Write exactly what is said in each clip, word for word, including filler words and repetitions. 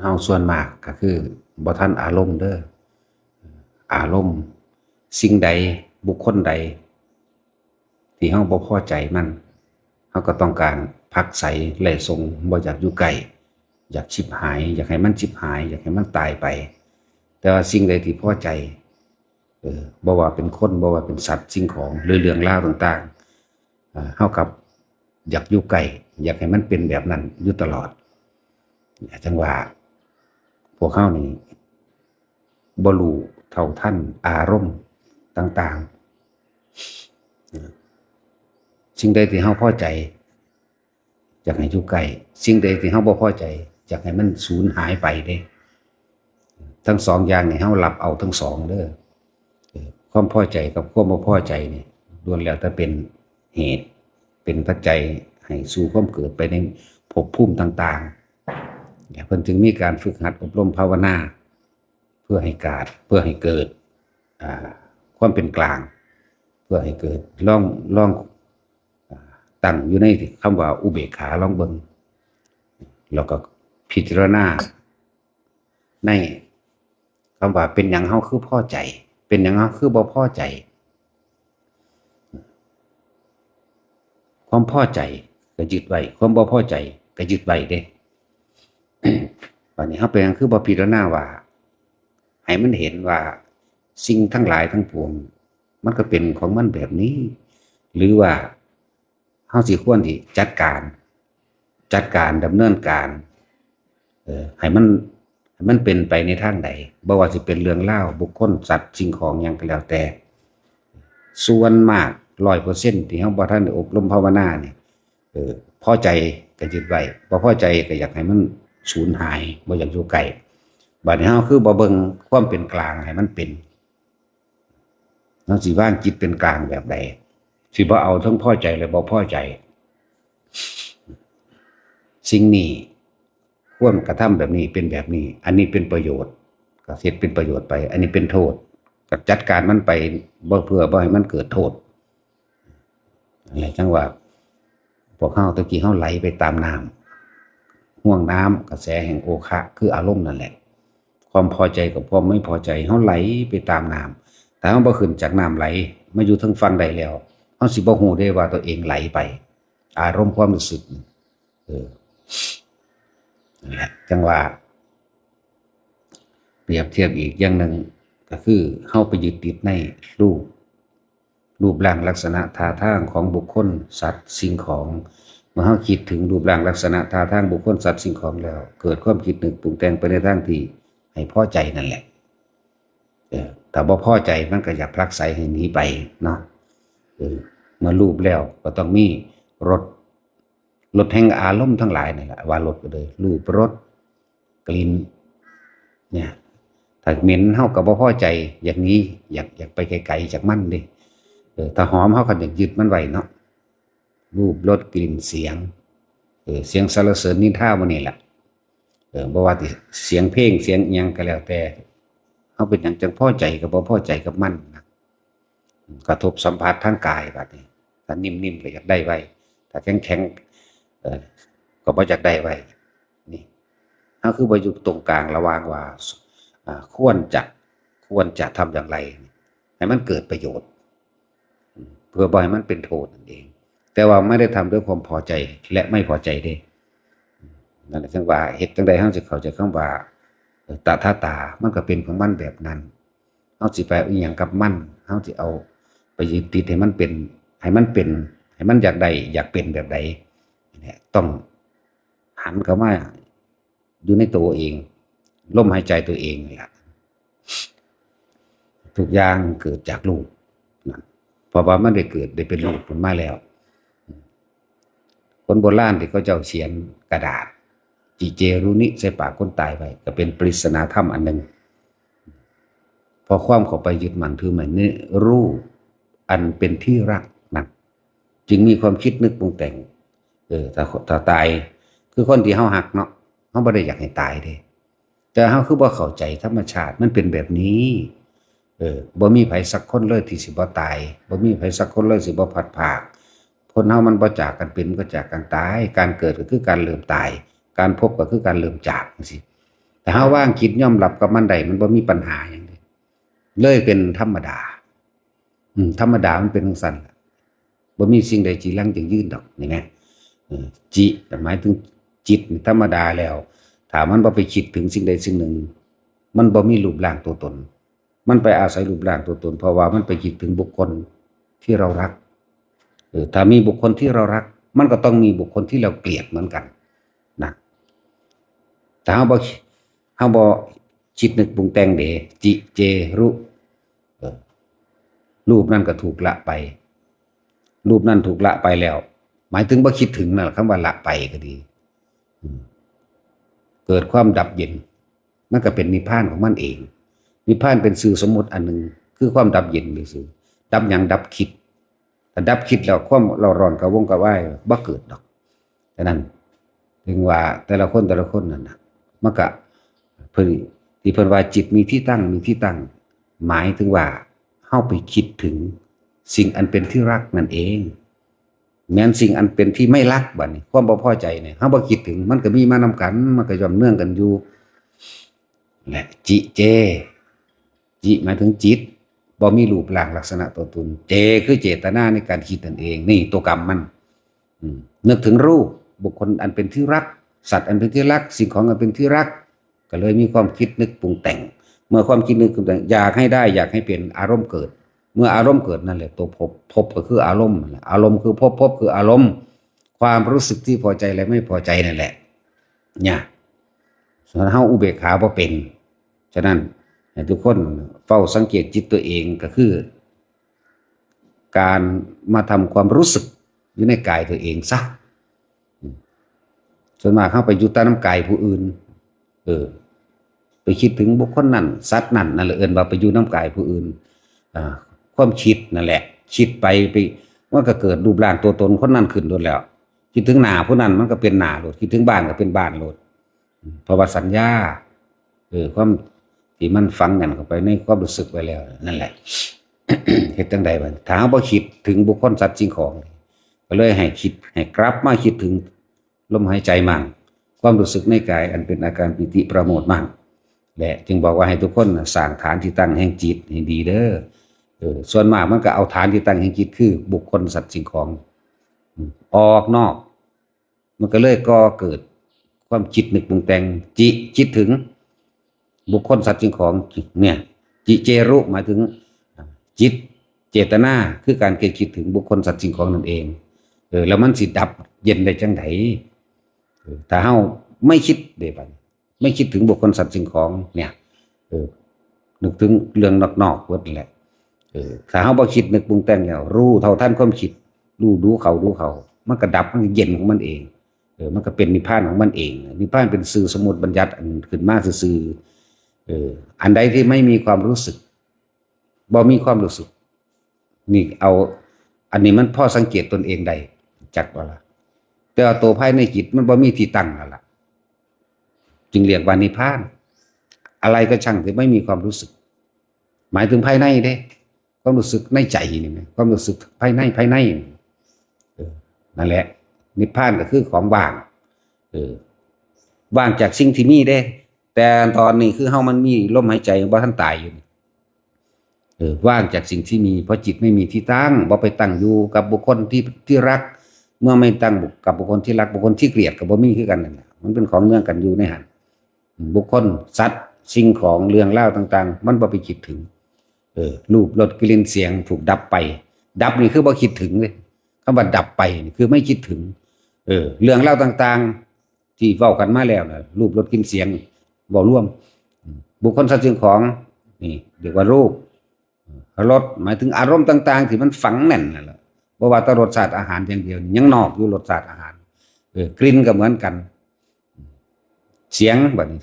เฮาส่วนมากก็คือบ่ทันอารมณ์เด้อ อารมณ์ สิ่งใด บุคคลใด ที่เฮาบ่พอใจมัน เฮาก็ต้องการผลักไสไล่ส่ง บ่อยากอยู่ใกล้ อยากฉิบหาย อยากให้มันฉิบหาย อยากให้มันตายไป แต่ว่าสิ่งใดที่พอใจ เออ บ่ว่าเป็นคน บ่ว่าเป็นสัตว์ สิ่งของ หรือเรื่องราวต่างๆ อ่า เฮากลับอยากอยู่ใกล้ อยากให้มันเป็นแบบนั้นอยู่ตลอด จั่งว่า พวกเฮานี่บ่รู้เท่าทันอารมณ์ต่างๆ สิ่งใดที่เฮาพอใจ อยากให้อยู่ใกล้ สิ่งใดที่เฮาบ่พอใจ อยากให้มันสูญหายไปเด้ ทั้งสองอย่างนี่เฮารับเอาทั้งสองเด้อ เออ ความพอใจกับความบ่พอใจนี่ ล้วนแล้วแต่เป็นเหตุ เป็นปัจจัยให้สู่ความเกิดไปในภพภูมิต่างๆ เนี่ย เพิ่นจึงมีการฝึกหัดอบรมภาวนา เพื่อให้กาด เพื่อให้เกิด อ่า ความเป็นกลาง เพื่อให้เกิด ลอง ลอง อ่า ตั้งอยู่ในคำว่าอุเบกขาลองเบิ่ง แล้วก็พิจารณา ในคำว่าเป็นหยังเฮาคือพอใจ เป็นหยังเฮาคือบ่พอใจ ความพอใจก็ยึดไว้ ความบ่พอใจก็ยึดไว้เด้ บัดนี้เฮาเป็นหยังคือบ่พิจารณาว่า ให้มันเห็นว่าสิ่งทั้งหลายทั้งปวง มันก็เป็นของมันแบบนี้ หรือว่า เฮาสิควรสิจัดการ จัดการดำเนินการ เอ่อ ให้มัน ให้มันเป็นไปในทางใด บ่ว่าสิเป็นเรื่องราว บุคคล สัตว์ สิ่งของหยังก็แล้วแต่ ส่วนมาก ร้อยเปอร์เซ็นต์ ที่เฮาบ่ทันได้อบรมภาวนานี่ เออ พอใจก็ยึดไว้ บ่พอใจก็อยากให้มันสูญหาย บ่อยากอยู่ใกล้ บัดนี้เฮาคือบ่เบิ่งความเป็นกลางให้มันเป็น เฮาสิวางจิตเป็นกลางแบบใด สิบ่เอาทั้งพอใจและบ่พอใจ สิ่งนี้ควรกระทำแบบนี้ เป็นแบบนี้ อันนี้เป็นประโยชน์ ก็เฮ็ดเป็นประโยชน์ไป อันนี้เป็นโทษ ก็จัดการมันไป บ่ เพื่อบ่ให้มันเกิดโทษ นั่นแหละจั่งว่า พวกเฮาตะกี้เฮาไหลไปตามน้ำ ห้วงน้ำ กระแสแห่งโอคะ คืออารมณ์นั่นแหละ ความพอใจกับความไม่พอใจ เฮาไหลไปตามน้ำ ถ้าเฮาบ่ขึ้นจากน้ำไหล มาอยู่เทิงฝั่งได้แล้ว เฮาสิบ่ฮู้เด้ว่าตัวเองไหลไป อารมณ์ความรู้สึก เออ นั่นแหละ จั่งว่า เปรียบเทียบอีกอย่างหนึ่ง ก็คือเฮาไปยึดติดในรูป รูปร่างลักษณะท่าทางของบุคคล สัตว์ สิ่งของ เมื่อเฮาคิดถึงรูปร่างลักษณะท่าทางบุคคล สัตว์ สิ่งของแล้ว เกิดความคิดนึกปรุงแต่งไปในทางที่ให้พอใจนั่นแหละ เออ ถ้าบ่พอใจมันก็อยากผลักไสให้หนีไปเนาะ เออ เมื่อรูปแล้วก็ต้องมีรส รสแห่งอารมณ์ทั้งหลายนั่นแหละ ว่ารสก็เลย รูป รส กลิ่น เนี่ย ถ้าเหม็นเฮาก็บ่พอใจ อยากหนี อยาก อยากไปไกลๆจากมันเด้ เออ ถ้าหอมเฮาก็อยากยึดมันไว้เนาะ รูป รส กลิ่น เสียง เออ เสียงสรรเสริญนินทาหมู่นี้แหละ เออ บ่ว่าสิเสียงเพลง เสียงอิหยังก็แล้วแต่ เฮาเป็นหยังจั่งพอใจกับบ่พอใจกับมันนะ กระทบสัมผัสทางกายบัดนี้ ถ้านิ่มๆก็อยากได้ไว ถ้าแข็งๆ เอ่อ ก็บ่อยากได้ไว นี่ เฮาคือบ่อยู่ตรงกลางระหว่างว่า อ่า ควรจะ ควรจะทำอย่างไร ให้มันเกิดประโยชน์ เพื่อบ่ให้มันเป็นโทษนั่นเอง แต่ว่าไม่ได้ทำด้วยความพอใจและไม่พอใจเด้ นั่นแหละ จั่งว่าเฮ็ดจั่งใดเฮาสิเข้าใจคำว่า เอ่อ ตถาตา มันก็เป็นของมันแบบนั้น เฮาสิไปเอาอิหยังกับมัน เฮาสิเอาไปยึดติดให้มันเป็น ให้มันเป็น ให้มันอยากได้ อยากเป็นแบบใด นี่แหละ ต้องหันเข้ามาอยู่ในตัวเอง ลมหายใจตัวเองนี่แหละ ทุกอย่างเกิดจากรูปนั่น เพราะว่ามันได้เกิดได้เป็นรูปขึ้นมาแล้ว คนโบราณที่เขาเจ้าเขียนกระดาษ จิเจรุนิ ใส่ปากคนตายไว้ ก็เป็นปริศนาธรรมอันหนึ่ง เพราะความเข้าไปยึดมั่นถือมั่นในรูปอันเป็นที่รักนั่น จึงมีความคิดนึกปรุงแต่ง เออ ถ้า ถ้าตาย คือคนที่เฮาฮักเนาะ เฮาบ่ได้อยากให้ตายเด้ แต่เฮาคือบ่เข้าใจธรรมชาติ มันเป็นแบบนี้ เออ บ่มีไผสักคนเลยที่สิบ่ตาย บ่มีไผสักคนเลยสิบ่พลัดพราก คนเฮามันบ่จากกันเป็น มันก็จากกันตาย การเกิดก็คือการเริ่มตาย การพบก็คือการเริ่มจาก จั่งซี้ ถ้าเฮาวางจิตยอมรับกับมันได้ มันบ่มีปัญหาหยังเด้ เลยเป็นธรรมดา อืม ธรรมดามันเป็นจั่งซั้นล่ะ บ่มีสิ่งใดจีรังยั่งยืนดอก นี่แหม เออ จิ หมายถึงจิตนี่ธรรมดาแล้ว ถ้ามันบ่ไปคิดถึงสิ่งใดสิ่งหนึ่ง มันบ่มีรูปร่างตัวตน มันไปอาศัยรูปร่างตัวตน เพราะว่ามันไปคิดถึงบุคคลที่เรารัก เออ ถ้ามีบุคคลที่เรารัก มันก็ต้องมีบุคคลที่เราเกลียดเหมือนกันนะ ถ้าเฮาบ่ เฮาบ่คิดนึกปรุงแต่งเด้ จิ เจ รุ เออ รูปนั่นก็ถูกละไป รูปนั่นถูกละไปแล้ว หมายถึงบ่คิดถึงนั่นล่ะ คำว่าละไปก็ดี อืม เกิดความดับเย็น มันก็เป็นนิพพานของมันเอง นิพพานเป็นชื่อสมมุติอันหนึ่ง คือความดับเย็นซื่อๆ ดับหยัง ดับคิด ถ้าดับคิดแล้ว ความเร่าร้อนกระวนกระวายบ่เกิดดอก ฉะนั้น ถึงว่าแต่ละคนแต่ละคนนั่นน่ะ มันก็ เพิ่น ที่เพิ่นว่าจิตมีที่ตั้ง มีที่ตั้ง หมายถึงว่าเฮาไปคิดถึงสิ่งอันเป็นที่รักนั่นเอง แม้นสิ่งอันเป็นที่ไม่รัก บัดนี้ความบ่พอใจเนี่ย เฮาบ่คิดถึง มันก็มีมานำกัน มันก็ย่อมเนื่องกันอยู่ และจิ เจ จิ หมายถึงจิต บ่มีรูปร่างลักษณะตัวตน เจ คือเจตนาในการคิดนั่นเอง นี่ตัวกรรมมัน อืม นึกถึงรูป บุคคลอันเป็นที่รัก สัตว์อันเป็นที่รัก สิ่งของอันเป็นที่รัก ก็เลยมีความคิดนึกปรุงแต่ง เมื่อความคิดนึกปรุงแต่ง อยากให้ได้ อยากให้เป็น อารมณ์เกิด เมื่ออารมณ์เกิดนั่นแหละตัวภพ ภพก็คืออารมณ์นั่นแหละ อารมณ์คือภพ ภพคืออารมณ์ ความรู้สึกที่พอใจและไม่พอใจนั่นแหละ เนี่ย ส่วนเฮาอุเบกขาบ่เป็น ฉะนั้นให้ทุกคนเฝ้าสังเกตจิตตัวเอง ก็คือ การมาทำความรู้สึกอยู่ในกายตัวเองซะ อืม ส่วนมากเฮาไปอยู่แต่นำกายผู้อื่น เออ ไปคิดถึงบุคคลนั้น สัตว์นั้น นั่นแหละเอิ้นว่าไปอยู่นำกายผู้อื่น อ่า ความคิดนั่นแหละ คิดไป ไป มันก็เกิดรูปร่างตัวตนคนนั้นขึ้นโลดแล้ว คิดถึงหน้าผู้นั้น มันก็เป็นหน้าโลด คิดถึงบ้านก็เป็นบ้านโลด อืม เพราะว่าสัญญา เออ ความที่มันฝังแน่นเข้าไปในความรู้สึกไว้แล้ว นั่นแหละ เฮ็ดจั่งใดบัดนี้ ถ้าเฮาบ่คิดถึงบุคคลสัตว์สิ่งของ ก็เลยให้คิด ให้กลับมาคิดถึงลมหายใจมั่ง ความรู้สึกในกายอันเป็นอาการปีติประโมทย์มั่ง และจึงบอกว่าให้ทุกคนน่ะสร้างฐานที่ตั้งแห่งจิตให้ดีเด้อ เออ ส่วนมากมันก็เอาฐานที่ตั้งแห่งจิตคือบุคคลสัตว์สิ่งของ อืม ออกนอก มันก็เลยก่อเกิดความคิดนึกปรุงแต่ง จิ คิดถึงบุคคลสัตว์สิ่งของ เนี่ย จิ เจ รุ หมายถึงจิต เจตนา คือการคิดถึงบุคคลสัตว์สิ่งของนั่นเอง เออ แล้วมันสิดับเย็นได้จั่งใด เออ ถ้าเฮาไม่คิดเด้บัดนี้ ไม่คิดถึงบุคคลสัตว์สิ่งของ เนี่ย เออ นึกถึงเรื่องนอกๆเบิดนั่นแหละ เออ ถ้าเฮาบ่คิดนึกปรุงแต่งแล้ว รู้เท่าทันความคิด รู้ดูเขาดูเขา มันก็ดับ มันก็เย็นของมันเอง เออ มันก็เป็นนิพพานของมันเอง นิพพานเป็นชื่อสมมุติบัญญัติอันขึ้นมาซื่อๆ เออ อันใดที่ไม่มีความรู้สึก บ่มีความรู้สึก นี่เอา อันนี้มันพอสังเกตตนเองได้ จักบ่ล่ะ แต่ว่าตัวภายในจิตมันบ่มีที่ตั้งนั่นล่ะ จึงเรียกว่านิพพาน อะไรก็ช่างที่ไม่มีความรู้สึก หมายถึงภายในเด้ ความรู้สึกในใจนี่นะ ความรู้สึกภายใน ภายในนี่ เออ นั่นแหละ นิพพานก็คือของว่าง เออ ว่างจากสิ่งที่มีเด้ แต่ตอนนี้คือเฮามันมีลมหายใจบ่ทันตายอยู่นี่ เออ ว่างจากสิ่งที่มี เพราะจิตไม่มีที่ตั้ง บ่ไปตั้งอยู่กับบุคคลที่ ที่รัก เมื่อไม่ตั้งกับบุคคลที่รัก บุคคลที่เกลียดก็บ่มีคือกันนั่นแหละ มันเป็นของเนื่องกันอยู่ในหั้น บุคคล สัตว์ สิ่งของ เรื่องราวต่างๆ มันบ่ไปคิดถึง เออ รูป รส กลิ่น เสียง ถูกดับไป ดับนี่คือบ่คิดถึงเลย คำว่าดับไปนี่คือไม่คิดถึง เออ เรื่องราวต่างๆ ที่เว้ากันมาแล้วนะ รูป รส กลิ่น เสียง เว้ารวม บุคคล สัตว์ สิ่งของ นี่เรียกว่ารูป รส หมายถึงอารมณ์ต่างๆ ที่มันฝังแน่นนั่นแหละ บ่ว่าแต่รสชาติอาหารอย่างเดียวนี่ยังนอกอยู่ รสชาติอาหาร เออ กลิ่นก็เหมือนกัน เสียงบัดนี้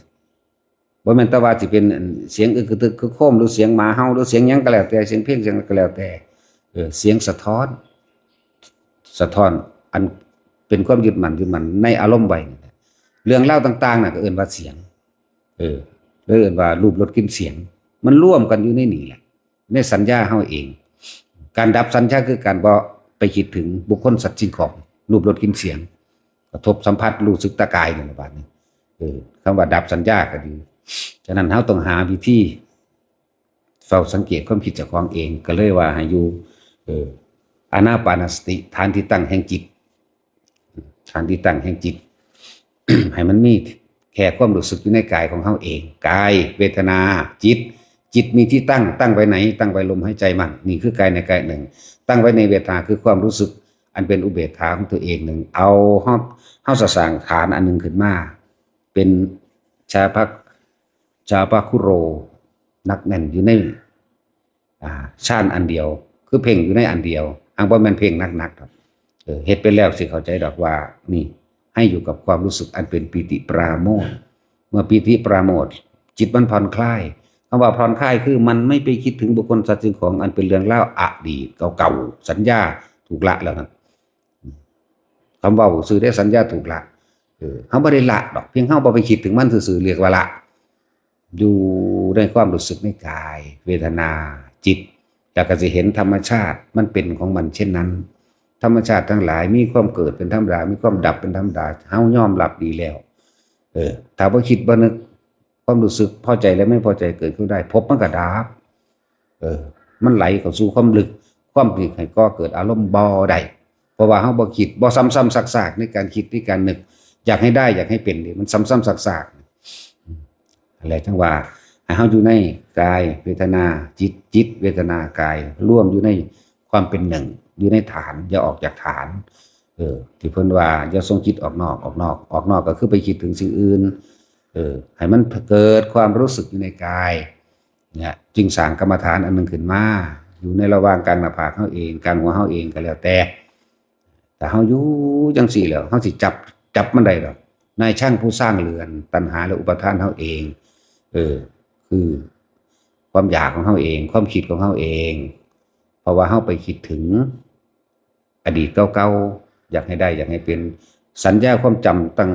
บ่แม่นแต่ว่าสิเป็นเสียงอึกกระทึกคึกโครม หรือเสียงหมาเห่า หรือเสียงหยังก็แล้วแต่ เสียงเพลง เสียงหยังก็แล้วแต่ เออ เสียงสะท้อน สะท้อนอันเป็นความยึดมั่น ยึดมั่นในอารมณ์ไว้นั่นแหละ เรื่องราวต่างๆ น่ะก็เอิ้นว่าเสียง เออ หรือเอิ้นว่ารูป รส กลิ่น เสียง มันรวมกันอยู่ในนี่แหละ ในสัญญาเฮาเอง การดับสัญญาคือการบ่ไปคิดถึงบุคคล สัตว์ สิ่งของ รูป รส กลิ่น เสียง กระทบสัมผัส รู้สึกตะกายนั่นล่ะ บาดนี้ เออ คำว่าดับสัญญาก็ดี ฉะนั้นเราต้องหาวิธีเฝ้าสังเกตความคิดเจ้าของเอง ก็เลยว่าให้อยู่ เออ อานาปานสติ ฐานที่ตั้งแห่งจิต ฐานที่ตั้งแห่งจิต ให้มันมีแค่ความรู้สึกอยู่ในกายของเราเอง กาย เวทนา จิต จิตมีที่ตั้ง ตั้งไว้ไหน ตั้งไว้ลมหายใจมั่ง นี่คือกายในกายหนึ่ง ตั้งไว้ในเวทนาคือความรู้สึก อันเป็นอุเบกขาของตัวเองหนึ่ง เอาเราเราสร้างฐานอันหนึ่งขึ้นมา เป็นชาพัก ชาพักคุโร หนักแน่นอยู่ใน อ่า ฌานอันเดียว คือเพ่งอยู่ในอันเดียว อังบ่แม่นเพ่งหนักๆดอก เออ เฮ็ดไปแล้วสิเข้าใจดอกว่า นี่ ให้อยู่กับความรู้สึกอันเป็นปีติปราโมทย์ เมื่อปีติปราโมทย์ จิตมันผ่อนคลาย คำว่าผ่อนคลายคือมันไม่ไปคิดถึงบุคคลสัตว์สิ่งของอันเป็นเรื่องราวอดีตเก่าๆ สัญญาถูกละแล้วนะ คำเว้าซื่อได้ สัญญาถูกละ เออ เราบ่ได้ละดอก เพียงเราบ่ไปคิดถึงมันซื่อๆ เรียกว่าละ อยู่ในความรู้สึกในกาย เวทนา จิต แล้วก็สิเห็นธรรมชาติมันเป็นของมันเช่นนั้น ธรรมชาติทั้งหลายมีความเกิดเป็นธรรมดา มีความดับเป็นธรรมดา เรายอมรับดีแล้ว เออ ถ้าบ่คิดบ่นึก ความรู้สึกพอใจและไม่พอใจเกิดขึ้นได้ ภพมันก็ดับ เออ มันไหลเข้าสู่ความลึก ความที่ให้ก่อเกิดอารมณ์บ่ได้ เพราะว่าเราบ่คิด บ่ซ้ำๆซากๆในการคิด ในการนึก อยากให้ได้ อยากให้เป็นนี่ มันซ้ำๆซากๆ อืม อะไรจังว่า ให้เราอยู่ในกาย เวทนา จิต จิต เวทนา กาย รวมอยู่ในความเป็นหนึ่ง อยู่ในฐาน อย่าออกจากฐาน เออ ที่เพิ่นว่า อย่าส่งจิตออกนอก ออกนอก ออกนอกก็คือไปคิดถึงสิ่งอื่น เออ ให้มันเกิดความรู้สึกอยู่ในกาย เนี่ย จึงสร้างกรรมฐานอันหนึ่งขึ้นมา อยู่ในระหว่างกลางหน้าผากเราเอง กลางหัวเราเองก็แล้วแต่ แต่เราอยู่จังซี่แล้ว เราสิจับ จับมันได้ดอก นายช่างผู้สร้างเรือน ตัณหาและอุปาทานเราเอง เออ คือความอยากของเราเอง ความคิดของเราเอง เพราะว่าเราไปคิดถึงอดีตเก่าๆ อยากให้ได้ อยากให้เป็น สัญญาความจำตั้ง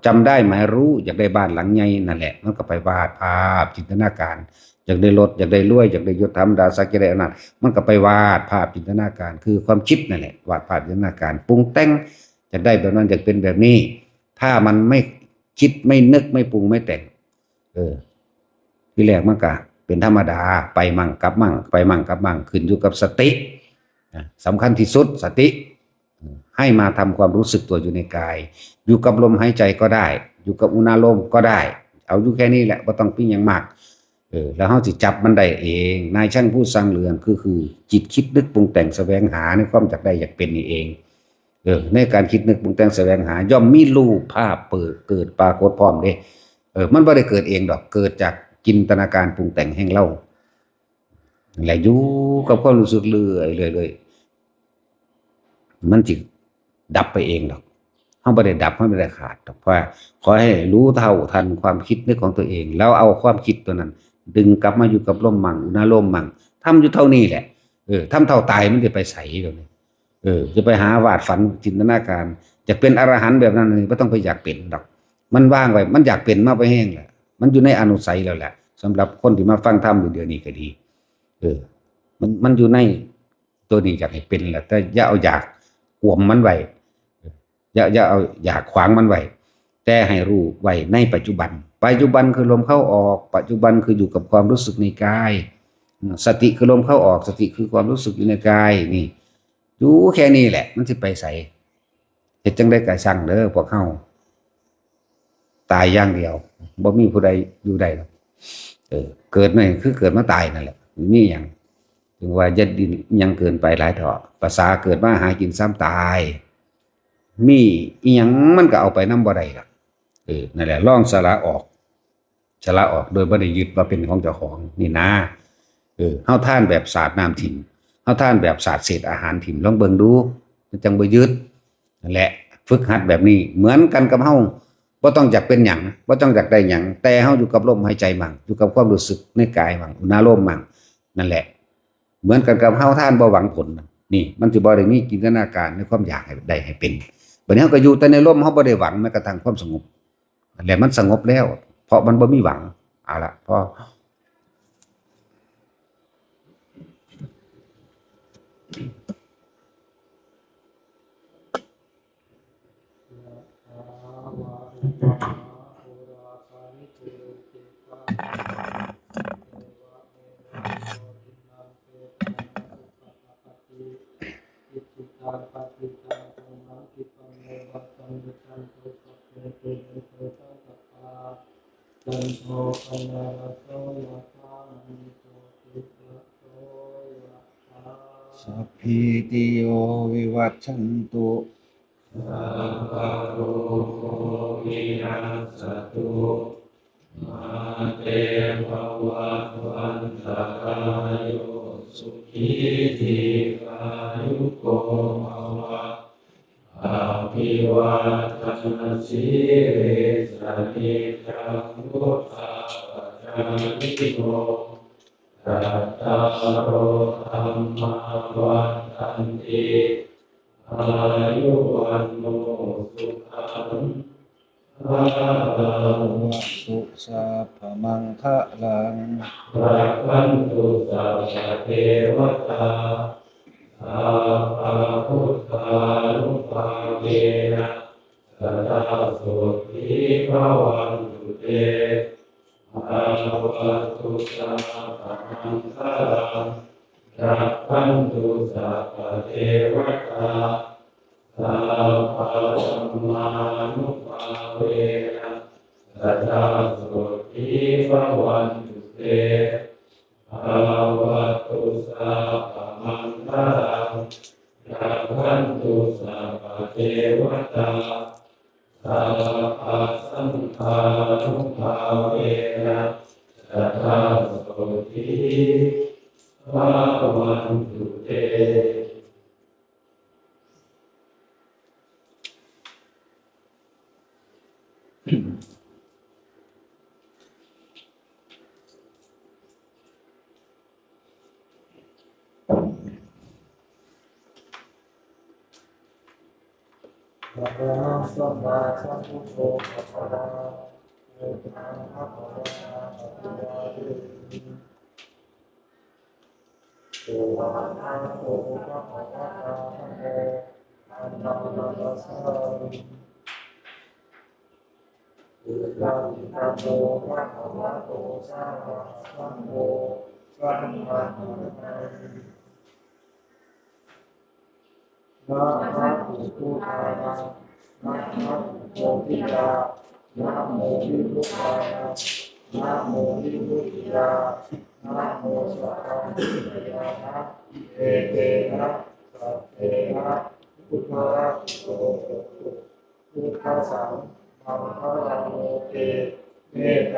จำได้หมายรู้ อยากได้บ้านหลังใหญ่นั่นแหละ มันก็ไปวาดภาพจินตนาการ อยากได้รถ อยากได้รวย อยากได้ยศถาบรรดาศักดิ์ อยากได้อำนาจ มันก็ไปวาดภาพจินตนาการ คือความคิดนั่นแหละ วาดภาพจินตนาการ ปรุงแต่ง อยากได้แบบนั้น อยากเป็นแบบนี้ ถ้ามันไม่คิด ไม่นึก ไม่ปรุง ไม่แต่ง เออ ทีแรกมันก็เป็นธรรมดา ไปมั่งกลับมั่ง ไปมั่งกลับมั่ง ขึ้นอยู่กับสติ นะ สำคัญที่สุดสติ ให้มาทำความรู้สึกตัวอยู่ในกาย อยู่กับลมหายใจก็ได้ อยู่กับอุณาโลมก็ได้ เอาอยู่แค่นี้แหละ บ่ต้องปิ้งหยังมาก เออ แล้วเราสิจับมันได้เอง นายช่างผู้สร้างเรือนคือ คือจิตคิดนึกปรุงแต่งแสวงหาในความอยากได้อยากเป็นนี่เอง เออ ในการคิดนึกปรุงแต่งแสวงหา ย่อมมีรูปภาพเปิด เกิดปรากฏพร้อมเด้ เออ มันบ่ได้เกิดเองดอก เกิดจากจินตนาการปรุงแต่งแห่งเรา และอยู่กับความรู้สึกเรื่อยๆ เรื่อยๆ มันสิดับไปเองดอก เราบ่ได้ดับ เราบ่ได้ขาดดอก เพราะว่าขอให้รู้เท่าทันความคิดนึกของตัวเอง แล้วเอาความคิดตัวนั้น ดึงกลับมาอยู่กับลมมั่ง อุณาโลมมั่ง ทำอยู่เท่านี้แหละ เออ ทำเท่าตาย มันสิไปไสเดี๋ยวนี้ เออ จะไปหาวาดฝันจินตนาการ อยากเป็นอรหันต์แบบนั้นนี่ บ่ต้องไปอยากเป็นดอก มันวางไว้ มันอยากเป็นมาบ่แฮงแหละ มันอยู่ในอนุสัยแล้วแหละ สำหรับคนที่มาฟังธรรมอยู่เดี๋ยวนี้ก็ดี เออ มัน มันอยู่ในตัวนี้อยากให้เป็นแหละ แต่อย่าเอาอยากกวมมันไว้ อย่า อย่าเอาอยากขวางมันไว้ แต่ให้รู้ไว้ในปัจจุบัน ปัจจุบันคือลมเข้าออก ปัจจุบันคืออยู่กับความรู้สึกในกาย สติคือลมเข้าออก สติคือความรู้สึกอยู่ในกาย นี่ อยู่แค่นี้แหละ มันสิไปไส เฮ็ดจั่งใดก็ช่างเด้อพวกเฮา ตายอย่างเดียว บ่มีผู้ใดอยู่ได้หรอก เออ เกิดมาคือเกิดมาตายนั่นแหละ มีหยัง ถึงว่าอย่าดิ้นหยังเกินไปหลายเถาะ ภาษาเกิดมาหากินซ้ำตาย มีอีหยังมันก็เอาไปนำบ่ได้ล่ะ เออ นั่นแหละ ลองสละออก สละออกโดยบ่ได้ยึดว่าเป็นของเจ้าของนี่นะ เออ เฮาทานแบบสาดน้ำถิ่ม เฮาทานแบบสาดเศษอาหารถิ่ม ลองเบิ่งดู มันจั่งบ่ยึด นั่นแหละ ฝึกหัดแบบนี้ เหมือนกันกับเฮา บ่ต้องอยากเป็นหยัง บ่ต้องอยากได้หยัง แต่เฮาอยู่กับลมหายใจมั่ง อยู่กับความรู้สึกในกายมั่ง อุณาโลมมั่ง นั่นแหละ เหมือนกันกับเฮาทานบ่หวังผลน่ะ นี่ มันสิบ่ได้มีจินตนาการในความอยากให้ได้ให้เป็น บัดนี้เฮาก็อยู่แต่ในลม เฮาบ่ได้หวังแม้กระทั่งความสงบ นั่นแหละ มันสงบแล้ว เพราะมันบ่มีหวัง เอาละ พอ โท ปะนะระโส ยะถา มะณิ โชติระโส ยะถา สัพพีติโย วิวัชชันตุ สัพพะโรโค วินัสสะตุ มา เต ภะวัตวันตะราโย สุขี ทีฆายุโก ภะวะ อะภิวาทะนะสีลิสสะ นิจจัง วุฑฒาปะจายิโน จัตตาโร ธัมมา วัฑฒันติ อายุ วัณโณ สุขัง พะลัง ภะวันตุ สัพพะมังคะลัง รักขันตุ สัพพะเทวะตา สัพพะพุทธานุภาเวนะ สะดา โสตถี ภะวันตุ เต ภะวันตุ สัพพะมังคะลัง รักขันตุ สัพพะเทวะตา สัพพะธัมมานุภาเวนะ สะดา โสตถี ภะวันตุ เต ภะวันตุ สัพพะมังคะลัง รักขันตุ สัพพะเทวะตา สัพพะสังฆานุภาเวนะ สะดา โสตถี ภะวันตุ เต อะระหะสัมมาสัมพุทโธ ภะคะวา อะระหัง ภะคะวา อะระหะโต สัมมาสัมพุทโธ ภะคะวา อะระหะโต สัมมาสัมพุทโธ ภะคะวา ธัมมัง นะมัสสามิ สุปะฏิปันโน ภะคะวะโต สาวะกะสังโฆ สังฆัง นะมามิ นะหะอุทธานัง นะหะอุโพธิยา นะโมวิรุตตานัง นะโมวิมุตติยา นะโมสัพพัญญุตยานะ เอเตนะ สัจเจนะ พุทธะ โสโหตุ พุทธัสสัง มังคะลัง โลเก เมตต